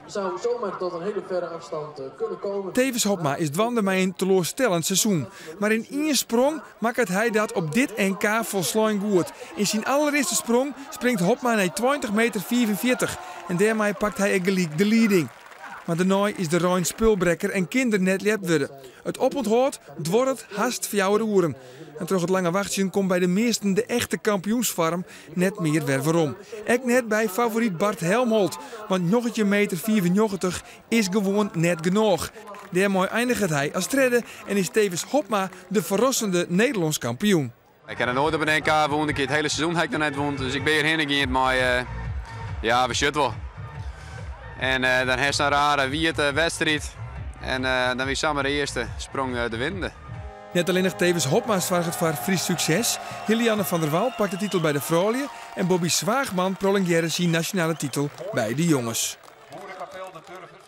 Zou zomaar tot een hele verre afstand kunnen komen. Thewis Hobma is dwaande mei in teloarstellend seizoen. Mar yn ien sprong makket hy dat op dit NK folslein goed. Yn syn allerearste sprong springt Hobma nei 20 meter 45 en dêrmei pakt hy ek gelyk de lieding. Mar dêrnei is de rein spulbrekker en kin der net ljept wurde. It opûnthâld duorret hast 4 oeren. En troch it lange wachtsjen komt by de measten de echte kampioensfoarm net mear wer werom. Ek net by favoryt Bart Helmholt, want 19 meter 95 is gewoan net genôch. Dêrmei einiget hy as tredde en is Thewis Hobma de ferrassende Nederlânsk kampioen. Ik ha noch noait op in NK wûn, ik it hiele seizoen ha ik noch net wûn. Dus ik bin hjirhinne gien mei, ja, we sjogge it wol. En dan hast in rare wiete wedstriid. En dan wie samar de earste sprong de winnende. Net allinnich Thewis Hobma soarget foar Frysk sukses. Hilianne van der Wal pakt de titel by de froulju en Bobby Zwaagman prolongearre syn nasjonale titel by de jonges. Boerekapel De Turfers.